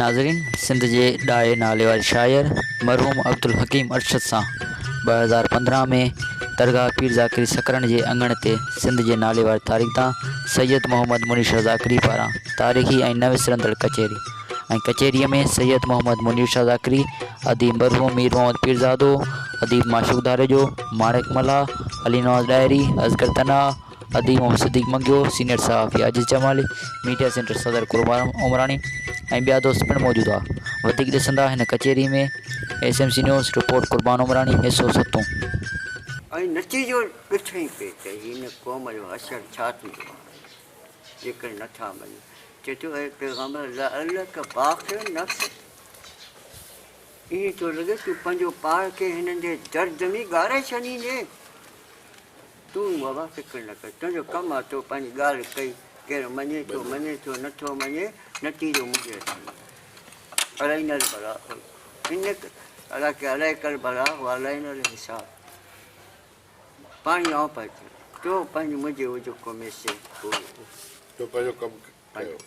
ناظرين سنڌ جي ڏاهي ناليواري شاعر مرحوم عبدالحڪيم ارشد سان 2015 ۾ درگاهه پير ذاڪري سڪرنڊ جي اڱڻ تي سنڌ جي ناليواري تاريخدان سيد محمد منير شاهه ذاڪري پاران تاريخي ۽ نه وسرندڙ ڪچهري ۽ ڪچهريء ۾ سيد محمد منير شاهه ذاڪري، اديب مرحوم مير محمد پيرزادو، اديب معشوق ڌاريجو، ماڻڪ ملاح، علي نواز ڏاهري، اصغر تنها، اديب محمد صديق منگيو، سينيئر صحافي عاجز جمالي، ميڊيا سينٽر صدر قربان عمراڻي ۽ ٻيا دوست پڻ موجود هئا. وڌيڪ ڏسندا هن ڪچهري ۾ S M C news, report Qurban Umrani, حصو ستون. ۽ نتيجو ڏٺئي پئي ته هن قوم جو حشر ڇا ٿيندو آهي. جيڪر نه ٿا مڃين. چئي ٿو، اي پيغمبر! لعلک باخع نفسک، ائين ٿو لڳي تون پنهنجو پاڻ کي هنن جي درد ۾ ڳاري ڇڏيندين. تون بابا فڪر نه ڪر، تنهنجو ڪم آهي، تو پنهنجي ڳالهه ڪئي، ڪير مڃي ٿو مڃي ٿو، نه ٿو مڃي، نتيجو منهنجي هٿ ۾ آهي. علينا البلاغ، انک عليک البلاغ وعلينا الحساب. پاڻي آئون پهچان. تو پنهنجي منهنجي هو جيڪو ميسي هو. تو پنهنجو ڪم ڪيو.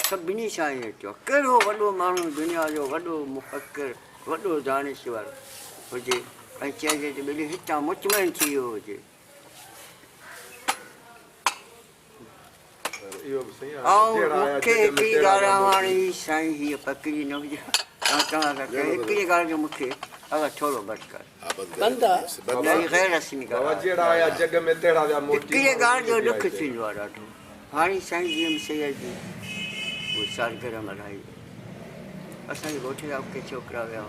سڀني سان ائين ٿيو. ڪهڙو وڏو ماڻهو دنيا جو وڏو مفڪر، وڏو دانشور هجي ۽ چئجي ته ٻيلي هتان مطمئن ٿي ويو هجي. آئون مون کي هڪڙي ڳالهه آهي هاڻي هي سائين هيء پڪڙي نه هجي ها توهان سان ڪنهن هڪڙي ڳالهه جو مون کي اگر ٿورو بس ڪر نه هي غير رسمي ڳالهه آهي هڪڙي ڳالهه جو ڏک ٿيندو آهي ڏاڍو هاڻي سائين جي ايم سيد جي هو سالگرهه ملهائي اسان جي ڳوٺ جا ڪي ڇوڪرا ويا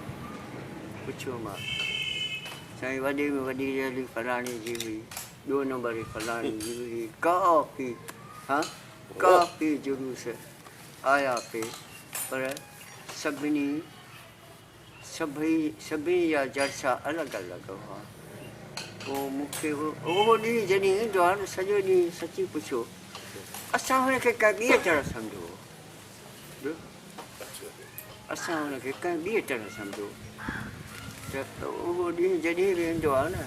پڇيو مان سائين وڏي ۾ وڏي ريلي فلاڻي جي هئي ٻيو نمبر هي فلاڻي جي هئي ڪافي ها ڪافي جلوس آيا پي پر سڀني سڀئي سڀني جا جلسا الڳ الڳ هئا پوء مون کي اهو ڏينهن جڏهن ايندو آهي نه سڄو ڏينهن سچي پڇو اسان هن کي ڪنهن ٻيء طرح سمجهيو هو اسان هن کي ڪنهن ٻيء طرح سمجهيو ته اهو ڏينهن جڏهن به ايندو آهي نه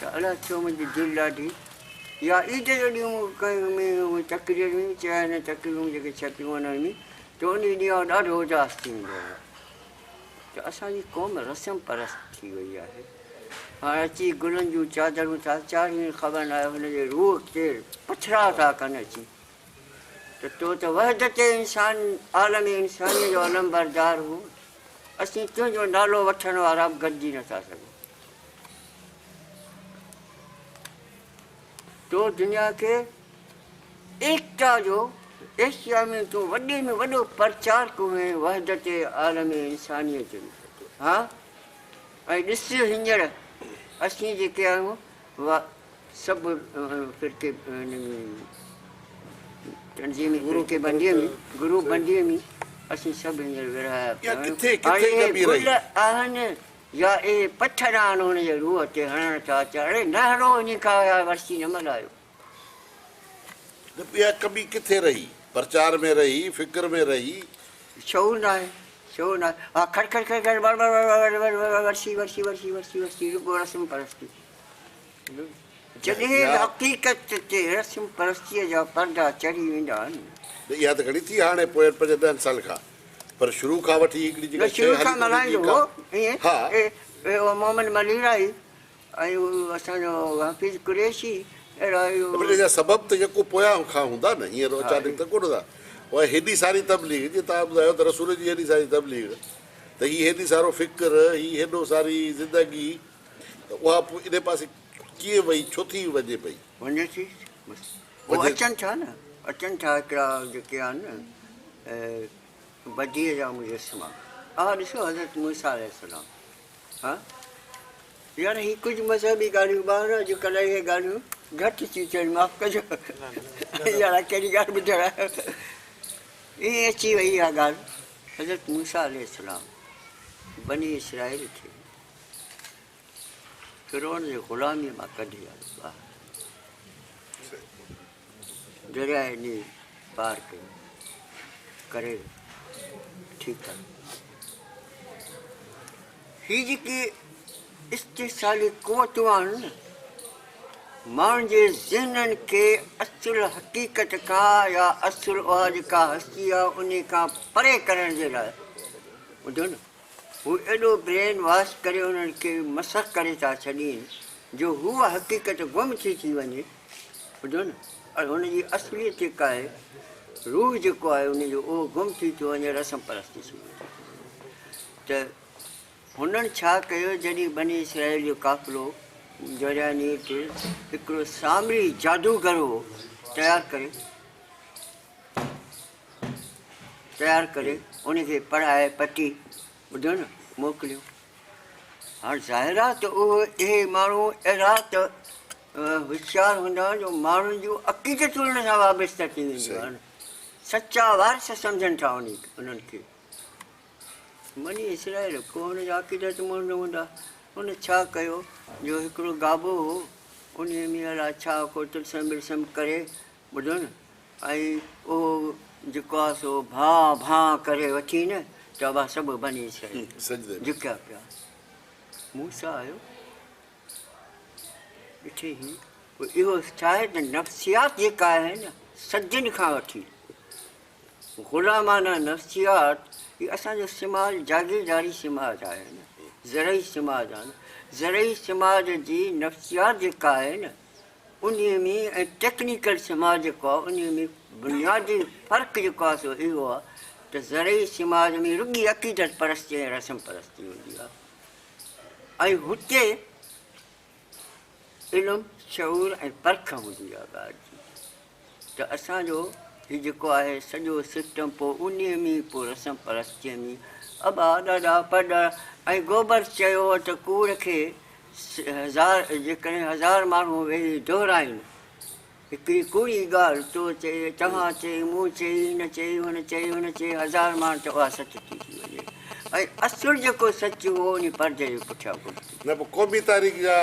ته الاء ڇو منهنجي دل ڏاڍي يا عيد جو ڏينهن مون ڪنهن ۾ تقرير ۾ چيا هن تقريرون جيڪي ڇپيون آهن انهن ۾ ته ان ڏينهن آئون ڏاڍو اداس ٿي ويندو آهيان ته اسان جي قوم رسم پرست ٿي وئي آهي هاڻ اچي گلن جون چادرون ٿا چاڙهين خبر ناهي هن جي روح تي پٿراء ٿا ڪن اچي ته تو ته وحدت انسان عالم انسانيء جو علمبردار هو اسين تنهنجو نالو وٺڻ وارا به گڏجي نٿا سگهون. تو دنيا کي ايڪتا جو ايشيا ۾ تون وڏي ۾ وڏو پرچارڪ هئين وحدت عالم انسانيء جو ها ۽ ڏس هينئر اسين جيڪي آهيون سڀ فرقي تنظيمي فرقي بنديء ۾ گروپ بنديء ۾ اسين سڀ هينئر ورهايا پيا آهيون. هاڻي اهي گل آهن يا اهي پٿر آهن هن جي روح تي هڻڻ ٿا اچن. اڙي نه هڻو انهي کان اها ورسي نه ملهايو. نه اها ڪمي ڪٿي رهي؟ پرچار ۾ رهي، فڪر ۾ رهي. شعور ناهي، شعور ناهي. ها کڙ کڙ کڙ کڙ بڙ بڙ بڙ بڙ بڙ بڙ ورسي ورسي ورسي ورسي ورسي رڳو رسم پرستي. جڏهن به حقيقت تي رسم پرستيء جا پردا چڙهي ويندا آهن. نه اها ته گهڻي ٿي هاڻي پوين پنج ڏهن سالن کان پر شروع کان وٺي هڪڙي نه جيڪا شيء شروع هلي کان ٿي ملهائيندو جيڪا هو ائين ها. اهو محمد مليرائي ۽ اهو اسان جو حفيظ قريشي اهڙا اهو. نه پر ان جا سبب ته يڪو پويان کان هوندا نه هينئر اچانڪ ته ڪونه ٿا اها هيڏي ساري تبليغ جيئن توهان ٻڌايو ته رسول جي هيڏي ساري تبليغ ته هي هيڏي سارو فڪر هي هيڏو ساري زندگي ته اها پوء انهي پاسي ڪيئن وئي، ڇو ٿي وڃي پئي؟ وڃي ٿي بس. هو اچن ٿا نه، اچن ٿا هڪڙا جيڪي آهن نه بديء جا مجسما. اها ڏسو حضرت موسيٰ عليه السلام. ها يار هي ڪجهه مذهبي ڳالهيون ٻاهر اڄڪلهه اهي ڳالهيون گهٽ ٿيون ٿين معاف ڪجو يار ڪهڙي ڳالهه ٻڌڻ آيو ائين اچي وئي اها ڳالهه حضرت موسيٰ عليه السلام بني اسرائيل کي فرعون جي غلاميء مان ڪڍي آندو ٻاهر. درياء نيل پار ڪيو ڪري ٺيڪ آهي. هي جيڪي استحصالي قوتون آهن نه ماڻهن جي ذهنن کي اصل حقيقت کان يا اصل اها جيڪا هستي آهي انهي کان پري ڪرڻ جي لاء ٻڌو نه هو ايڏو برين واش ڪري انهن کي مسخ ڪري ٿا ڇڏين جو هوء حقيقت گم ٿي ٿي وڃي ٻڌو نه ۽ هن جي اصليت جيڪا آهي روح جيڪو آهي ان جو اهو گم ٿي ٿو وڃي رسم پرستي شروع ٿي ته هنن ڇا ڪيو؟ جڏهن بني اسرائيل جو قافلو درياء نيل تي هڪڙو سامري جادوگر هو تيار ڪري تيار ڪري ان کي پڙهائي پٽي ٻڌو نه موڪليو. هاڻ ظاهر آهي ته اهو اهي ماڻهو اهڙا ته هوشيار هوندا جو ماڻهن جون عقيدتون انهن سان وابسته ٿي وينديون آهن. سچا وارث سمجهن ٿا انهن کي. بني اسرائيل ڪو هن جا عقيدتمند هوندا. هن ڇا ڪيو جو هڪڙو گابو هو، انهيء ۾ الاء ڇا ڪو طلسم بلسم ڪري، ٻڌو نه، ۽ اهو جيڪو آهي سو ڀان ڀان ڪري وٺي نه ته ابا سڀ بني اسرائيل جهڪيا پيا. موسيٰ آيو، ڏٺي هي، پوء اهو ڇا آهي ته نفسيات جيڪا آهي نه صدين کان وٺي غلامانه نفسيات، هي اسان جو سماج جاگيرداري سماج آهي نه، زرعي سماج آهي نه، زرعي سماج جي نفسيات جيڪا آهي نه انهي ۾ ۽ ٽيڪنيڪل سماج جيڪو آهي انهي ۾ بنيادي فرق جيڪو آهي سو اهو آهي ته زرعي سماج ۾ رڳي عقيدت پرستي ۽ رسم پرستي هوندي آهي ۽ هتي علم، شعور ۽ پرک هوندي آهي ڳالهه جي ته اسان جو هي جيڪو آهي سڄو سسٽم پوء انهي ۾ پوء رسم پرستيء ۾ ابا ڏاڏا پڙڏا ۽ گوبر چيو ته ڪوڙ کي هزار جيڪڏهن هزار ماڻهو ويهي دهرائين هڪڙي ڪوڙي ڳالهه تو چئي، توهان چئي، مون چئي، هن چئي، هن چئي، هن چئي، هزار ماڻهن ته اها سچ ٿي ٿي وڃي ۽ اصل جيڪو سچ هو انهي پردي جي پٺيان گم ٿي نه پوء قومي تحريڪ جا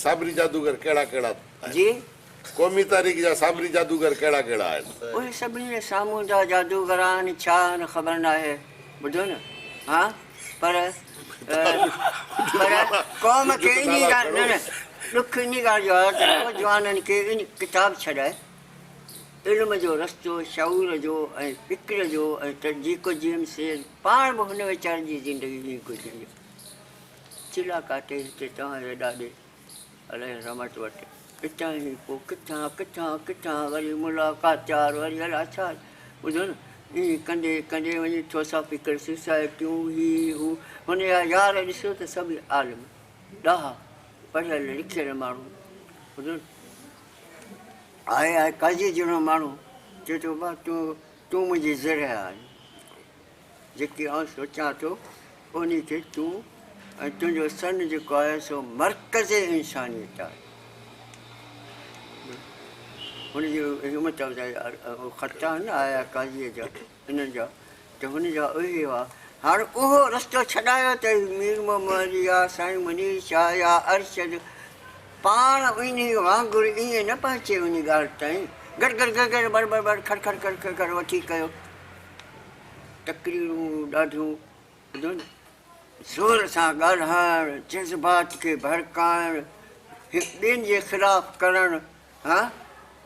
صابري جادوگر ڪهڙا ڪهڙا آهن؟ جي. قومي تحريڪ جا صابري جادوگر ڪهڙا ڪهڙا آهن؟ اهي سڀني جي سامهون جا جادوگر آهن ڇا آهن خبر ناهي ٻڌو نه ها پر پر قوم کي انهي ڳالهه نه نه ڏک انهي ڳالهه جو آهي ته نوجوانن کي ان ڪتاب ڇڏائي علم جو رستو شعور جو ۽ فڪر جو ۽ جيڪو جي ايم سيد پاڻ به هن ويچاري جي زندگي ائين گذري چلا ڪاٽي هتي توهان جي ڏاڏي عليه الرحمت وٽ اتان ئي پوء ڪٿان ڪٿان ڪٿان وري ملاقاتيار وري الاء ڇا ٻڌو نه ائين ڪندي ڪندي وڃي ٿيوسافيڪل سوسائٽيون هي هو هن جا يار ڏسو ته سڀ عالم ڏاها پڙهيل لکيل ماڻهو ٻڌو نه آهي آهي قاضي جهڙو ماڻهو چئي ٿو بابا تون تون منهنجي زرهه آهين جيڪي آئون سوچيان ٿو انهي کي تون ۽ تنهنجو سن جيڪو آهي سو مرڪز انسانيت آهي. هن جي همت افزائي خط آهن نه آيا قاضيء جا انهن جا ته هن جا اهي هئا. هاڻ اهو رستو ڇڏايو ته مير محمد يا سائين منير شاهه يا ارشد پاڻ انهي وانگر ائين نه پهچي انهي ڳالهه تائين گڙ گڙ گڙ گڙ بڙ بڙ بڙ کڙ کڙ کڙ کڙ کڙ وٺي ڪيو. تقريرون ڏاڍيون ٻڌو نه زور سان ڳالهائڻ، جذبات کي ڀڙڪائڻ، هڪ ٻين جي خلاف ڪرڻ ها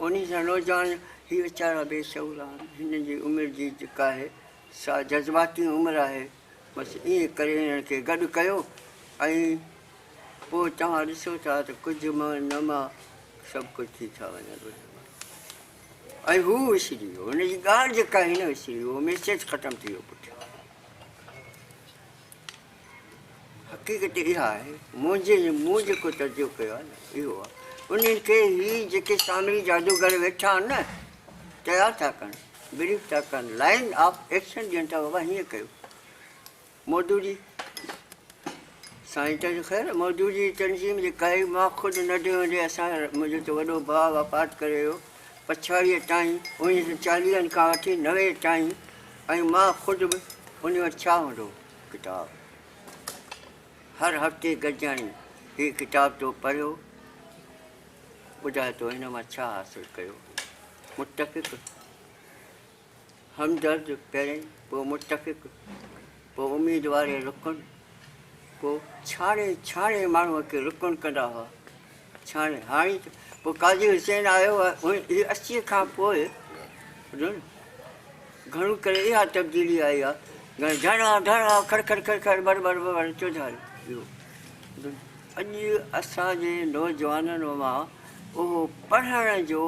انهي سان نوجوان هي ويچارا بي شعور آهن هنن جي عمر جي جيڪا آهي سا جذباتي عمر آهي بس ائين ڪري هنن کي گڏ ڪيو ۽ پوء توهان ڏسو ٿا ته ڪجهه مان نه مان سڀ ڪجهه ٿي ٿا وڃن. ۽ هو وسري ويو. هن جي ڳالهه جيڪا هئي نه وسري ويو. اهو ميسيج ختم ٿي ويو پٺيان. حقيقت اها آهي منهنجي مون جيڪو تجربو ڪيو آهي نه اهو آهي. انهن کي هي جيڪي سامري جادوگر ويٺا آهن نه تيار ٿا ڪن، بريف ٿا ڪن، لائن آف ايڪشن ڏين ٿا بابا هيئن ڪيو. مودودي سائين ته خير مودودي تنظيم جي ڪائي مان خود ننڍي هوندي اسان منهنجو ته وڏو ڀاء وفات ڪري ويو پڇاڙيء تائين اوڻيهه سو چاليهن کان وٺي 90 تائين ۽ مان خود به ان وٽ ڇا هوندو هو ڪتاب هر هفتي گڏجاڻي هي ڪتاب تو پڙهيو ٻڌاء تو هن مان ڇا حاصل ڪيو متفق همدرد پهرين، پوء متفق، پوء اميد واري رڪن، پوء ڇاڻي ڇاڻي ماڻهوء کي رڪن ڪندا هئا. ڇاڻي هاڻي پوء قاضي حسين آيو هي 80 کان پوء ٻڌو نه گهڻو ڪري اها تبديلي آئي آهي گهڻا گهڻا کڙ کڙ کڙ کڙ بڙ بڙ بڙ چوڌاري اهو اڄ اسان جي نوجوانن مان اهو پڙهڻ جو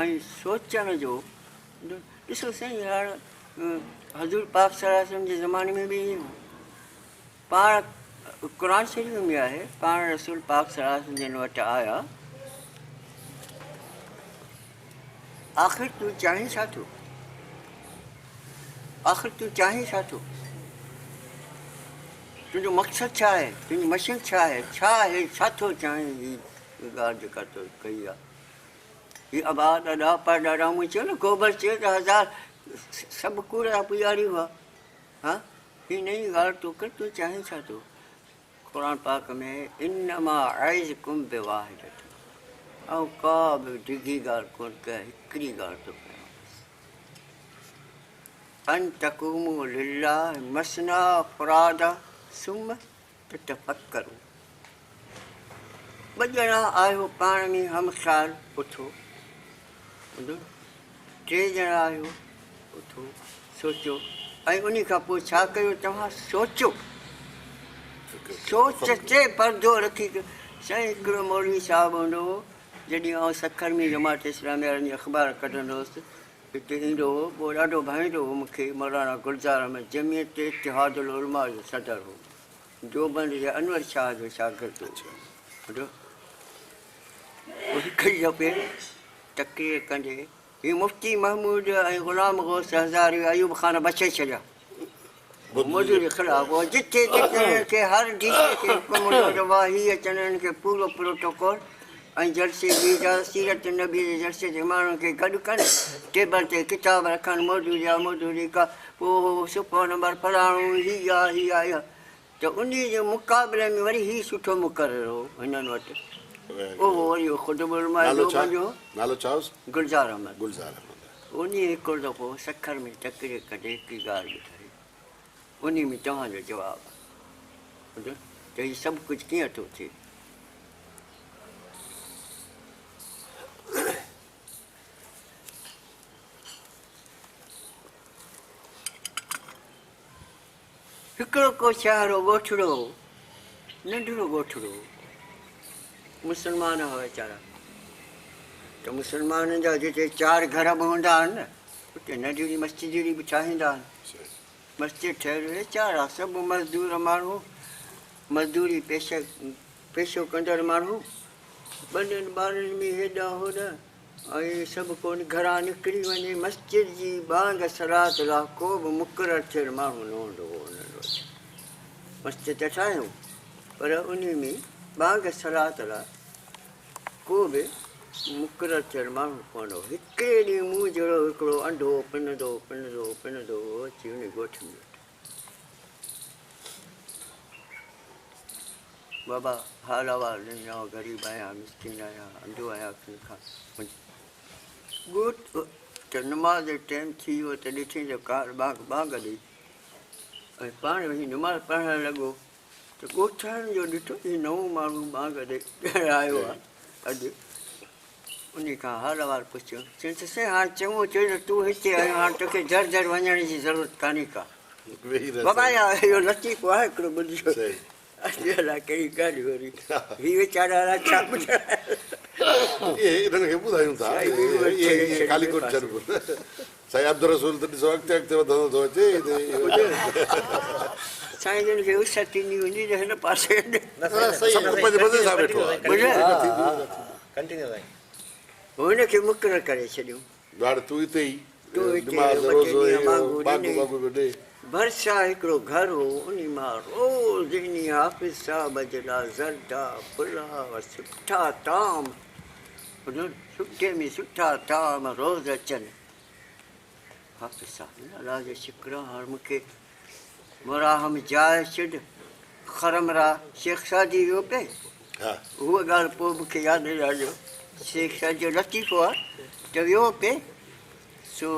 ۽ سوچڻ جو ڏسو سائين هاڻ حضور پاڪ صلي الله عليه وسلم جي زماني ۾ به ائين هو پاڻ قرآن شريف ۾ آهي پاڻ رسول پاڪ صلي الله عليه وسلم جن وٽ آيا آخر تون چاهين ڇا ٿو آخر تون چاهين ڇا ٿو تنهنجو مقصد ڇا آهي تنهنجي مشن ڇا آهي ڇا آهي ڇا ٿو چاهين هي ڳالهه جيڪا تو ڪئي آهي هي ابا ڏاڏا پر ڏاڏا مون چيو نه گوبر چيو ته هزار سڀ ڪوڙ جا پوڄاري هئا ها هي نئين ڳالهه تو ڪر تون چاهين ڇا ٿو قرآن پاڪ ۾ انما اعظڪم بواحدة آئون ڪا به ڊگهي ڳالهه ڪونه ڪيان هڪڙي ڳالهه ٿو ڪيان بس ان تقوموا لله مثنيٰ فرادا ثم تتفڪروا ٻه ڄڻا آهيو پاڻ ۾ هم خيال اٿو ٻڌو ٽي ڄڻا آهيو اٿو سوچو ۽ انهي کان پوء ڇا ڪيو توهان سوچو سوچ تي پردو رکي سائين هڪڙو مولوي صاحب هوندو هو جڏهن آئون سکر ۾ جماعت اسلامي وارن جي اخبار ڪڍندو هوس هتي ايندو هو پوء ڏاڍو ڀائيندو هو مون کي مولانا گلزار احمد جمعيت اتحاد العلماء جو صدر هو ديوبند جي انور شاهه جو شاگرد هو ٻڌو هڪ ئي دفعي تقرير ڪندي هي مفتي محمود ۽ غلام غوث هزاري ايوب خان بڇي ڇڏيا موضوع جي خلاف هو جتي جتي انهن کي هر ڊي سي کي حڪم هوندو ته واهه هي اچن انهن کي پورو پروٽوڪول ۽ جلسي جي اجازت سيرت النبي جي جلسي تي ماڻهن کي گڏ ڪن ٽيبل تي ڪتاب رکن موضوع جا موضوع جي ڪا پوء صفحو نمبر فلاڻو هي آ هي آ ته انهيء جي مقابلي ۾ وري هي سٺو مقرر هو هنن وٽ. اهو وري خطب العلماء نالو ڇا؟ ديوبند جو هو. نالو ڇا هوس؟ گلزار احمد. گلزار احمد. انهيء هڪڙو دفعو سکر ۾ تقرير ڪندي هڪڙي ڳالهه ٻڌائي. انهيء ۾ توهان جو جواب آهي. ٻڌو ته هي سڀ ڪجهه ڪيئن ٿو ٿئي؟ هڪڙو ڪو شهر هو، ڳوٺڙو هو، ننڍڙو ڳوٺڙو هو. مسلمان هئا ويچارا. ته مسلمانن جا جتي چار گهر به هوندا آهن نه، اتي ننڍڙي مسجدڙي به ٺاهيندا آهن. مسجد ٺهيل ويچارا سڀ مزدور ماڻهو، مزدوري پيشه پيشو ڪندڙ ماڻهو، ٻنين ٻارن ۾ هيڏانهن هوڏانهن. ۽ سڀ ڪو گهران نڪري وڃي مسجد جي ٻانگ صلات لاء ڪو به مقرر ٿيل ماڻهو نه هوندو هو انهن وٽ مسجد ته ٺاهيون پر انهي ۾ ٻانگ صلات لاء ڪو به مقرر ٿيل ماڻهو ڪونه هو هڪڙي ڏينهن مون جهڙو هڪڙو انڌو پنندو پنندو پنندو اچي انهي ڳوٺ ۾ ويٺو. بابا حال احوال ڏني آئون غريب آهيان مسڪين آهيان انڌو آهيان اکين کان ڳوٺ ته نماز جو ٽيم ٿي ويو ته ڏٺئي ته ڪار ٻانگ ٻانگ ڏئي ۽ پاڻ ويهي نماز پڙهڻ لڳو ته ڳوٺاڻن جو ڏٺو هي نئون ماڻهو ٻانگ ڏيڻ آيو آهي اڄ انهي کان حال احوال پڇيو چيائين ته سائين هاڻ چڱو ٿيو جو تون هتي آيو هاڻ توکي در در وڃڻ جي ضرورت ڪانهي ڪا بابا اهو لطيفو آهي هڪڙو ٻڌجو اڄ الاء ڪهڙي ڳالهه وري هي ويچارا الاء ڇا ٻڌائي اهي انهن کي ٻڌايون ٿا اهي خالي ڪونه ڇڏبو سائين عبدالرسول ته ڏسو اڳتي اڳتي وڌندو ٿو اچي سائين جن کي اس ٿيندي هوندي ته هن پاسي سڀ ڪو پنهنجي مزي سان ويٺو آهي هن کي مقرر ڪري ڇڏيو هاڻي تون هتي ئي نماز روزو هي هو باگو باگو پيو ڏي. ڀرسان هڪڙو گهر هو انهي مان روز انهي حافظ صاحب جي لاء زردا پلاء سٺا طعام سٺي ۾ سٺا طعام روز اچن. حافظ صاحب الله جو شڪر آ هاڻ مون کي مراهم جاء ڇڏ خرم را شيخ سعدي ويو پئي هوء ڳالهه پوء مون کي ياد ڏيارجو شيخ سعدي جو لطيفو آ ته ويو پئي سو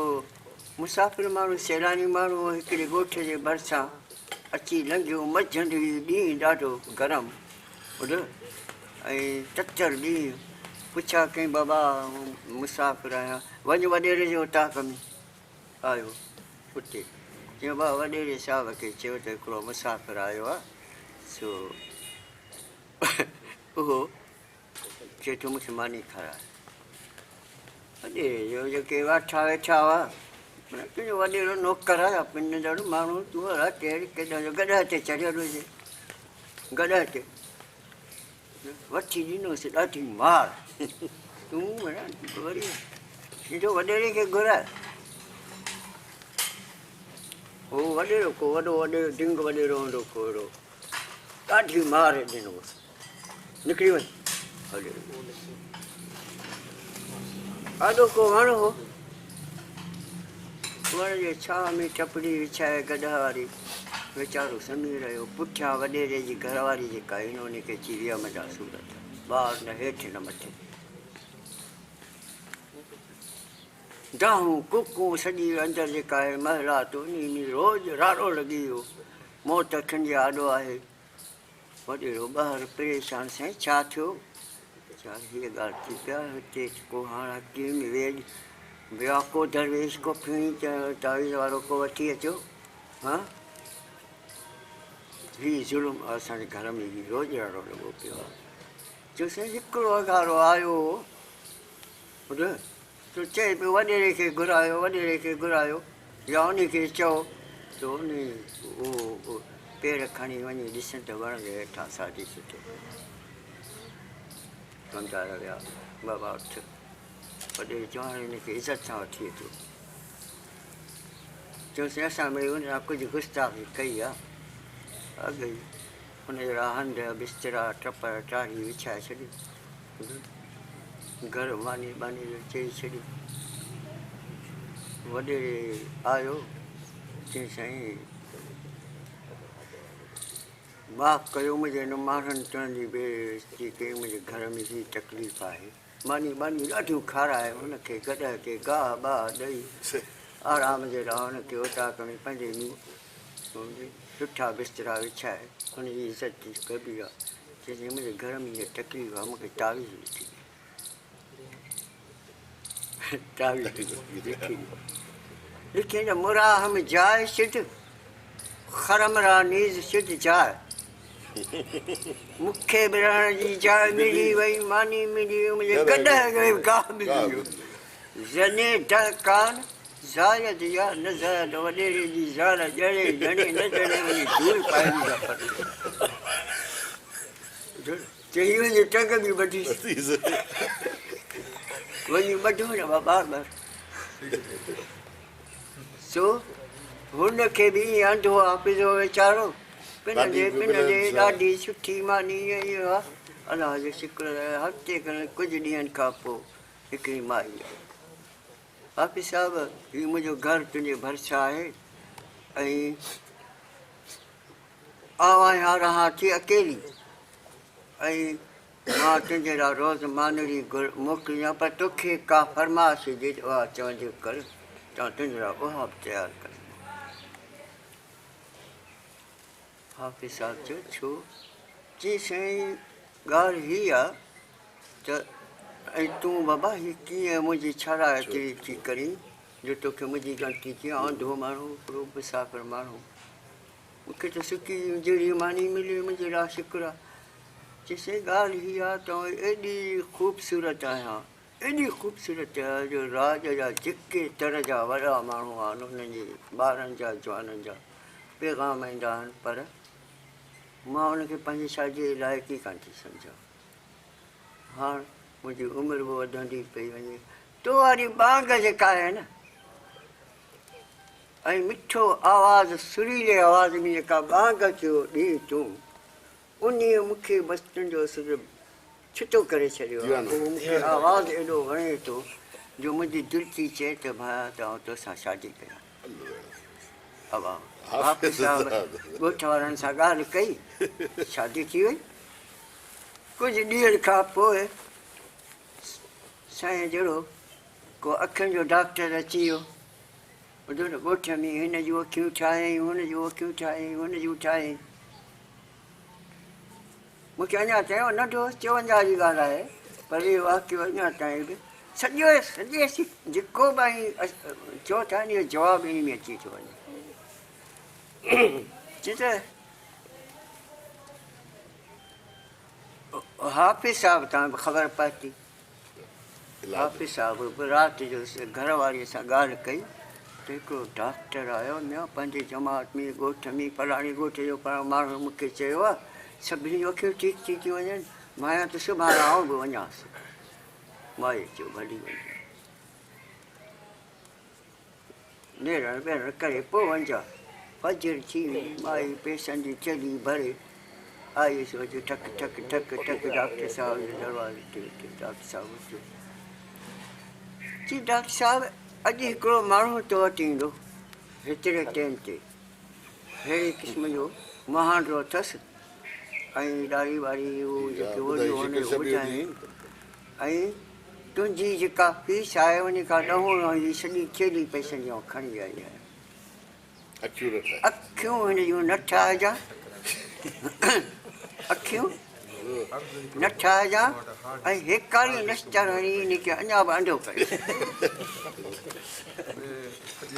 مسافر ماڻهو سيلاني ماڻهو هڪڙي ڳوٺ جي ڀرسان اچي لنگهيو منجهند هئي ڏينهن ڏاڍو گرم ٻڌو ۽ تتر ڏينهن. پڇا ڪيائين، بابا آئون مسافر آهيان، وڃ وڏيري جي اوطاق ۾. آيو اتي چيائين، بابا وڏيري صاحب کي چيو ته هڪڙو مسافر آيو آهي، سو اهو چئي ٿو مون کي ماني کاراء. وڏيري جو جيڪي واٺا ويٺا هئا، معنيٰ تنهنجو وڏيرو نوڪر آهي يا پنندڙ ماڻهو، تون الائي ڪهڙي ڪيڏانهن جو گڏهه تي چڙهيل هجي، گڏهه تي. وٺي ڏنوس ڏاڍي مار. تون معنيٰ وري سڌو وڏيري کي گهراء. هو وڏيرو ڪو وڏو وڏيرو ڊنگ وڏيرو هوندو ڪو اهڙو. ڏاڍي مار ڏنوس. نڪري وڃ. هليو ويو. آڏو ڪو وڻ هو. وڻ جي ڇانو ۾ ٽپڙي وڇائي گڏهه واري ويچارو سمهي رهيو. پٺيان وڏيري جي گهر واري جيڪا هن ان کي اچي ويم جا صورت. ٻار نه هيٺ نه مٿي. دانهون ڪوڪون سڄي اندر جيڪا آهي محلات انهي ۾ روڄ راڙو لڳي ويو. موت اکين جي آڏو آهي. وڏيرو ٻاهر پريشان، سائين ڇا ٿيو؟ چار هيء ڳالهه ٿي پيا هتي ڪو هاڻ حڪيم ويڄ ٻيا ڪو درويش ڪو ڦيڻي تعويذ وارو ڪو وٺي اچو ها هي ظلم اسان جي گهر ۾ هي روڄ راڙو لڳو پيو آهي. چيو سائين هڪڙو اگهاڙو آيو هو ٻڌ ته چئي پيو وڏيري کي گهرايو وڏيري کي گهرايو يا انهي کي چئو ته انهي اهو پير کڻي وڃي ڏسن ته وڻ جي هيٺان ساجي ستو پيو آهي. سمجهايا ويا بابا اٿ. وڏيري چيو هاڻي هن کي عزت سان وٺي اچو. چيوسين اسان مڙئي ان سان ڪجهه گستاخي ڪئي آ. اڳ ئي ان جهڙا هنڌ بسترا ٽپر ٽاهي وڇائي ڇڏيو. گهر ماني ٻاني جو چئي ڇڏيو. وڏيري آيو، چيائين سائين معاف ڪيو منهنجي هن ماڻهن تنهنجي بي عزتي ڪئي، منهنجي گهر ۾ هي تڪليف آهي. ماني ٻاني ڏاڍيون کارائي هن کي گڏهه کي گاهه ٻاهه ڏئي آرام جي لاء هن کي اوطاق ۾ پنهنجي سٺا بسترا وڇائي هن جي عزت ڪبي آ. چيائين منهنجي گهر ۾ هيء تڪليف آ، مون کي تعويذ لکي ڏي. تعويذ لکي ڏي. لکيائين ته مراهم جاء شد، خرم را نيز شد جاء. مون کي به رهڻ جي جاء ملي وئي، ماني ملي وئي، منهنجي گڏهه کي به گاهه ملي ويو. زني دهقان زايد يا نه زايد وڏيري جي زال ڄڻي ڄڻي نه ڄڻي وڃي ڌوڙ پائي ويندا پر چئي وڃي ٽنگ به ٻڌيس وڃي ٻڌو نه بابا ٻار سو هن کي به ائين انڌو حافظ هو ويچارو پنندي پنندي ڏاڍي سٺي ماني اها الله جو شڪر هفتي کن ڪجهه ڏينهن کان پوء هڪڙي مائي آئي. حافظ صاحب، هي منهنجو گهر تنهنجي ڀرسان آهي ۽ آئون آهيان رهان ٿي اڪيلي ۽ مان تنهنجي لاء روز مانڙي موڪليان پر توکي ڪا فرمائش هجي ته اها چوندي ڪر ته آئون تنهنجي لاء اها به تيار ڪريان. حافظ صاحب چيو، ڇو؟ چيائين، سائين ڳالهه هي آ ته ۽ تون بابا هي ڪيئن منهنجي ڇڙا ايتري ٿي ڪرين جو توکي منهنجي ڳڻتي ٿي. آئون انڌو ماڻهو هڪڙو مسافر ماڻهو مون کي ته سڪي جهڙي ماني ملي منهنجي لاء شڪر آ. چيائين، سائين ڳالهه هي آ ته آئون ايڏي خوبصورت آهيان ايڏي خوبصورت آهيان جو راڄ جا جيڪي تر جا وڏا ماڻهو آهن انهن جي ٻارن جا جوانن جا پيغام ايندا آهن پر مان ان کي پنهنجي شاديء جي لائق ئي ڪانه ٿي سمجهان. هاڻ منهنجي عمر به وڌندي پئي وڃي. تو واري ٻانگ جيڪا آهي نه ۽ مٺو آواز سريلي آواز ۾ جيڪا ٻانگ ٿيو ڏين تون، انهيء مون کي بس تنهنجو سر ڇتو ڪري ڇڏيو آهي. پوء مون کي آواز ايڏو وڻي ٿو جو منهنجي دل ٿي چئي ته ڀايان ته آئون توسان شادي ڪريان. ابا حافظ صاحب ڳوٺ وارن سان ڳالهه ڪئي، شادي ٿي وئي. ڪجهه ڏينهن کان پوء سائين جهڙو ڪو اکين جو ڊاڪٽر اچي ويو. ٻڌو نه ڳوٺ ۾ هن جون اکيون ٺاهيائين، هن جون اکيون ٺاهيائين، هن جون ٺاهيائين. مون کي اڃا چيو ننڍو هوس، 54 جي ڳالهه آهي. پر اهو واقعو اڃا تائين به سڄو سڄي جيڪو به ۽ چئو ٿا ان جو جواب ان ۾ اچي ٿو وڃي. چي ته حافظ صاحب تان به خبر پهتي. حافظ صاحب به رات جو گهر واريء سان ڳالهه ڪئي ته هڪڙو ڊاڪٽر آيو ميان پنهنجي جماعت ۾ ڳوٺ ۾ فلاڻي ڳوٺ جو فلاڻو ماڻهو مون کي چيو آهي سڀني جون اکيون ٺيڪ ٿي ٿيون وڃن مان ته سڀاڻي آئون به وڃانس. مائيء چيو ڀلي وڃ. نيرڻ ٻيرڻ ڪري پوء وڃجان. فجر ٿي وئي، مائي پئسن جي ٿيلهي ڀري آئي سو اچي ٺڪ ٺڪ ٺڪ ٺڪ ڊاڪٽر صاحب جي دروازي تي اچي ڊاڪٽر صاحب اٿيو. چي ڊاڪٽر صاحب اڄ هڪڙو ماڻهو تو وٽ ايندو هيتري ٽيم تي ههڙي قسم جو مهانڊو اٿس ۽ ڏاڙهي واڙهي هو جيڪي وڏيون هن جو ٻڌايائين ۽ تنهنجي جيڪا فيس آهي ان کان ڏهوڻو هي سڄي ٿيلهي پئسن جي آئون کڻي آئي آهيان. اکيون هن جون نه ٺاهجان، اکيون نه ٺاهجان ۽ هيڪاري نشتر هڻي هن کي اڃا به انڌو ڪري.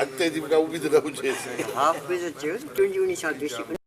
اڳتي جي به ڪا اميد نه هجيس. حافظ چيو ته تنهنجي ان سان دشمني.